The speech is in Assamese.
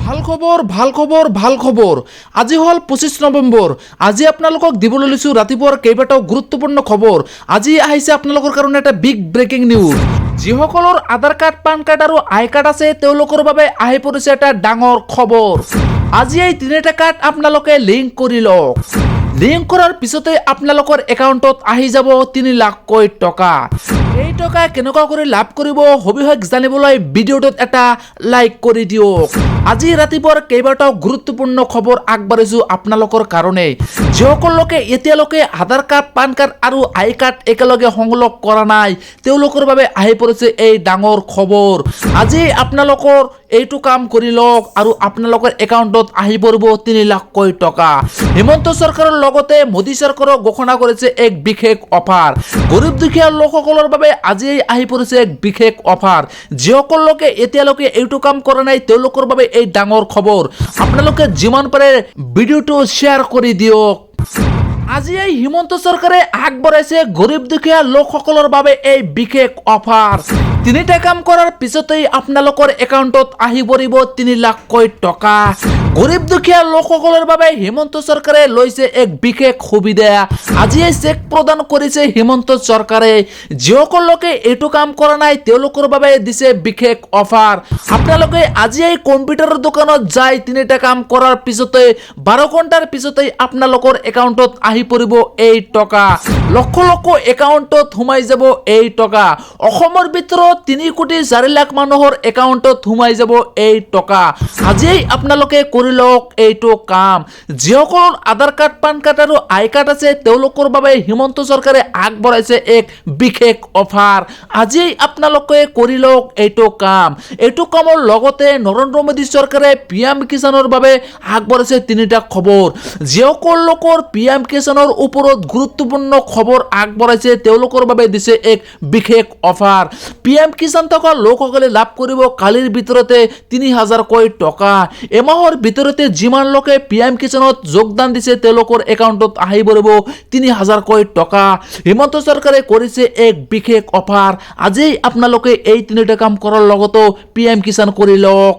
ভাল খবৰ, ভাল খবৰ, ভাল খবৰ। আজি হ'ল 25 নৱেম্বৰ। আজি আপোনালোকক দিবলৈ লৈছোঁ ৰাতিপুৱাৰ কেইবাটাও গুৰুত্বপূৰ্ণ খবৰ। আজি আহিছে আপোনালোকৰ কাৰণে এটা বিগ ব্ৰেকিং নিউজ। যিসকলৰ আধাৰ কাৰ্ড, পান কাৰ্ড আৰু আই কাৰ্ড আছে, তেওঁলোকৰ বাবে আহি পৰিছে এটা ডাঙৰ খবৰ। আজি এই তিনিটা কাৰ্ড আপোনালোকে লিংক কৰি লওক। লিংক কৰাৰ পিছতে আপোনালোকৰ একাউণ্টত আহি যাব 3 লাখকৈ টকা। এই টকা কেনেকুৱা কৰি লাভ কৰিব, সবিশেষ জানিবলৈ ভিডিঅ'টোত এটা লাইক কৰি দিয়ক। আজি ৰাতিপুৱাৰ কেইবাটাও গুৰুত্বপূৰ্ণ খবৰ আগবাঢ়িছোঁ আপোনালোকৰ কাৰণে। যিসকল লোকে এতিয়ালৈকে আধাৰ কাৰ্ড, পান কাৰ্ড আৰু আই কাৰ্ড একেলগে সংলগ্ন কৰা নাই, তেওঁলোকৰ বাবে আহি পৰিছে এই ডাঙৰ খবৰ। আজি আপোনালোকৰ এইটো কাম কৰি লওক আৰু আপোনালোকৰ একাউণ্টত আহি পৰিব 3 লাখকৈ টকা। হিমন্ত চৰকাৰৰ লগতে মোদী চৰকাৰেও ঘোষণা কৰিছে এক বিশেষ অফাৰ। গৰীব দুখীয়া লোকসকলৰ বাবে আজি আহি পৰিছে এক বিশেষ অফাৰ। যিসকল লোকে এতিয়ালৈকে এইটো কাম কৰা নাই, তেওঁলোকৰ বাবে এই ডাঙৰ খবৰ। আপোনালোকে যিমান পাৰে ভিডিঅ'টো শ্বেয়াৰ কৰি দিয়ক। আজি এই হিমন্ত চৰকাৰে আগবঢ়াইছে গৰীব দুখীয়া লোকসকলৰ বাবে এই বিশেষ অফাৰ। তিনিটা কাম কৰাৰ পিছতেই আপোনালোকৰ একাউণ্টত আহি পৰিব 3 লাখকৈ টকা। গৰীব দুখীয়া লোকসকলৰ বাবে হিমন্ত চৰকাৰে লৈছে এক বিশেষ সুবিধা। আজি এই চেক প্ৰদান কৰিছে হিমন্ত চৰকাৰে। যিসকল লোকে এইটো কাম কৰা নাই, তেওঁলোকৰ বাবে দিছে বিশেষ অফাৰ। আপোনালোকে আজি এই কম্পিউটাৰৰ দোকানত যাই তিনিটা কাম কৰাৰ পিছতে 12 ঘণ্টাৰ পিছতেই আপোনালোকৰ একাউণ্টত আহি পৰিব এই টকা। লক্ষ লক্ষ একাউণ্টত সোমাই যাব এই টকা। অসমৰ ভিতৰত 3 কোটি 4 লাখ মানুহৰ একাউণ্টত সোমাই যাব এই টকা। আজিয়েই আপোনালোকে কৰি লওক এইটো কাম। যিসকলৰ আধাৰ কাৰ্ড, পান কাৰ্ড আৰু আই কাৰ্ড আছে, তেওঁলোকৰ বাবে হিমন্ত চৰকাৰে আগবঢ়াইছে এক বিশেষ অফাৰ। আজিয়েই আপোনালোকে কৰি লওক এইটো কাম। এইটো কামৰ লগতে নৰেন্দ্ৰ মোদী চৰকাৰে পি এম কিষাণৰ বাবে আগবঢ়াইছে তিনিটা খবৰ। যিসকল লোকৰ পি এম কিষাণৰ ওপৰত গুৰুত্বপূৰ্ণ খবৰ আগবঢ়াইছে, তেওঁলোকৰ বাবে দিছে এক বিশেষ অফাৰ। পি এম কিষাণ থকা লোকসকলে লাভ কৰিব কালিৰ ভিতৰতে 3000কৈ টকা। এমাহৰ ভিতৰতে যিমান লোকে পি এম কিষাণত যোগদান দিছে, তেওঁলোকৰ একাউণ্টত আহি পৰিব 3000কৈ টকা। হিমন্ত চৰকাৰে কৰিছে এক বিশেষ অফাৰ। আজি আপোনালোকে এই তিনিটা কাম কৰাৰ লগতো পি এম কিষাণ কৰি লওক।